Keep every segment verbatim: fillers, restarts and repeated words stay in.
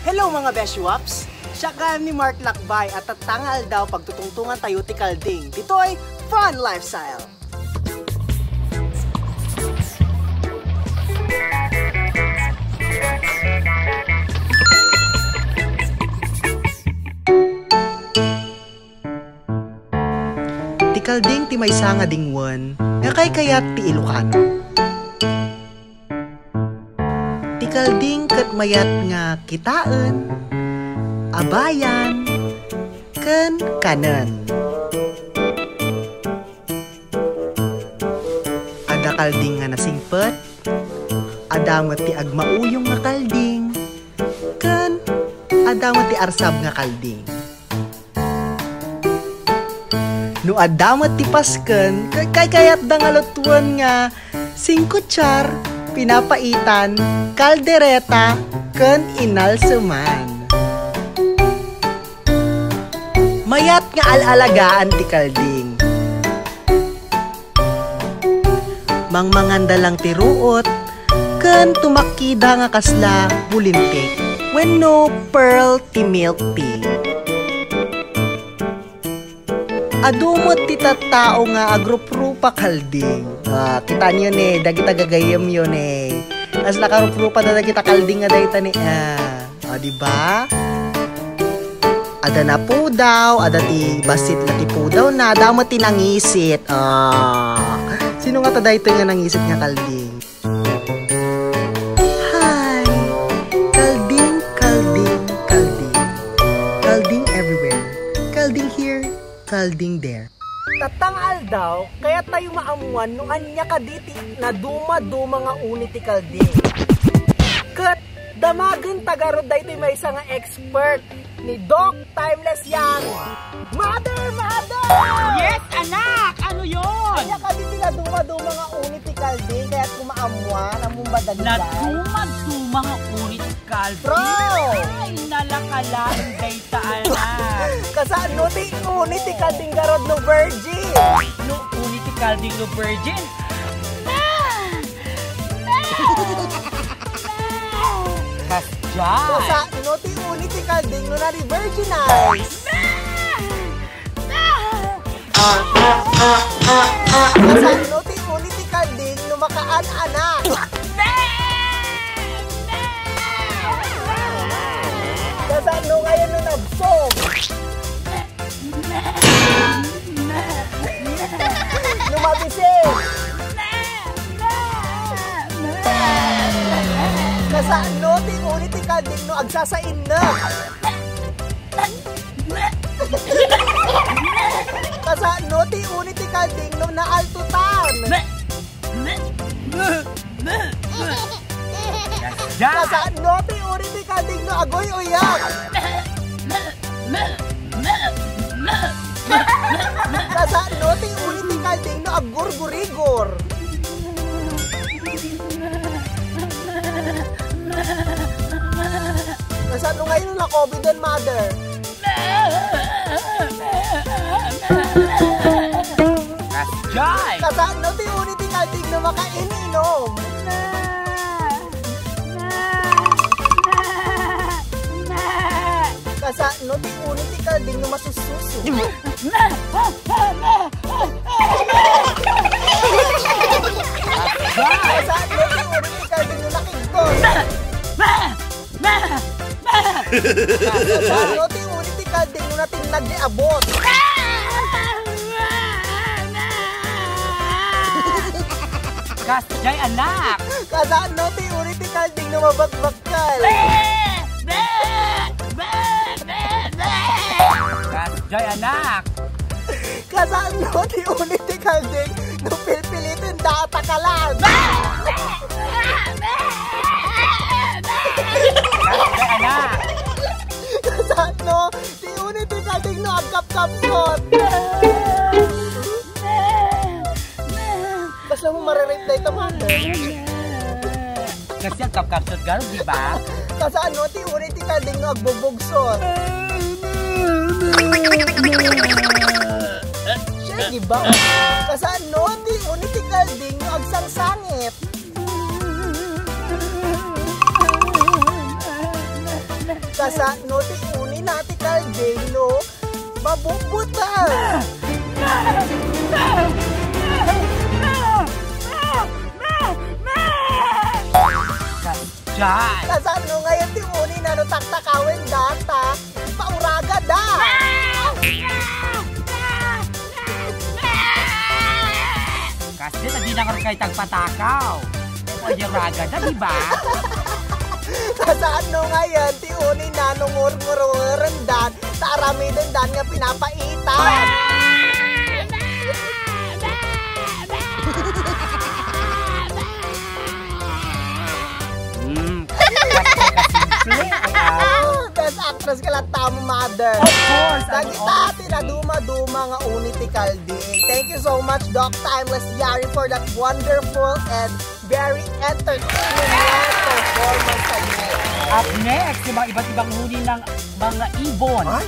Hello, mga Beshi Waps! Siak gayam ni Mark Lakbay, a tatta nga aldaw pagtutungtungan tayo ti kalding ditoy Fun Lifestyle. Ti kalding ti maysa nga dingwen nga kaykayat ti Ilocano. Ti kalding ket mayat nga kitaen, abayan, ken kanen. Adda kalding nga nasingpet, adda met ti agmauyong nga kalding, ken adda met ti arsab nga kalding. No adda met ti pasken, ket kaykayatda nga lutuen nga singkutsar, pinapaitan, kaldereta, ken inalseman. Mayat nga al-alagaan ti kalding. Mangmanganda lang ti ruot, ken tumakkida nga kasla bulintik wenno pearl ti milk tea. Adu met ti tattao nga agruprupa kalding. Ah, kitaenyo ne, dagita gagayyemyo ne. Kasla karuprupada dagita kalding nga dayta ne, ah. O, di ba? Adda napudaw, adda ti bassit na ti pudawna, adda met ti nangisit. Ah, sino ngata daytoy nga nangisit nga kalding? Hi! Kalding, kalding, kalding. Kalding everywhere. Kalding here, kalding there. Tatta nga aldaw, kayat tayo maammuan no ania kadi ti nadumaduma nga uni ti kalding. Ket damagen ta garud daytoy maysa nga expert, ni Doc Timeless Yang. Mother, mother! Yes, anak! Ano yon? Ania kadi ti nadumaduma nga uni ti kalding, kayat ko maammuan, ammom ba dagiti? Nadumaduma nga uni ti kalding? Bro! Ay, nalakalain dayta, anak. Kasano ti uni ti kalding garud no virgin? No uni ti kalding no virgin? Kasdiay. Kasano ti uni ti kalding no na-virginize? Kasano ti uni ti kalding no makaan-anak? Kasano ngayon no nabsog? No mabisin? Kasano ti uni ti kalding no agsasainna? Kasano ti uni ti kalding no naaltutan? Kasano ti uni ti kalding no aguy-uyag? Kasano ti uni ti kalding no aggurgurigor? Kasano ngayon na COVID and mother? Kasdiay! Kasano ti uni ti kalding no makain-inom? Kasano ti uni ti kalding no masussuso? Kasano ti uni ti kalding no nakigtot? Kasano ti uni ti kalding no natinnag ti abot? Kasdiay, anak! Kasano ti uni ti kalding no mabakbakal? Kasdiay, anak! Kasano ti uni ti kalding no pilpiliten da a takalan? Kasdiay, anak! Kasano ti uni ti kalding no agkapkapsot? Kasla mo marirate dayta, mother? Kasi agkapkapsot garud, di ba? Kasano ti uni ti kalding no agbugbugsot? Siya, di ba? Kasano ti uni ti kalding no agsangsangit? Kasano ti uni na ti kalding, no? Mabubutan! Diyan! Kasano ngayon ti uni na no taktakawen data? Pauraga da! Kasi na di na kay tagpatakaw. Pwede raga da, di ba? Kasano ngayon ti uni na no ngurngurungerendan, ta aramidendan nga pinapaita? Mm, kasimple, ay, ah. Best actress ka lang tama, mother. Of course, ano, Dagita honest ti naduma-duma nga uni ti kalding. Thank you so much, Doc Timeless Yari, for that wonderful and very entertaining performance kaniya. Up next, yung mga iba't ibang uri ng mga ibon, Ay?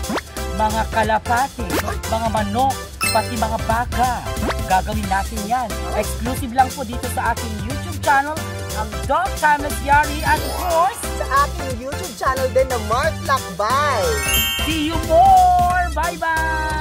mga kalapati, mga manok, pati mga baka. Gagawin natin yan. Exclusive lang po dito sa aking YouTube channel, ang Doc Timeless Yari. And of course, Sa aking YouTube channel din na Mark Lakbay. See you more! Bye-bye!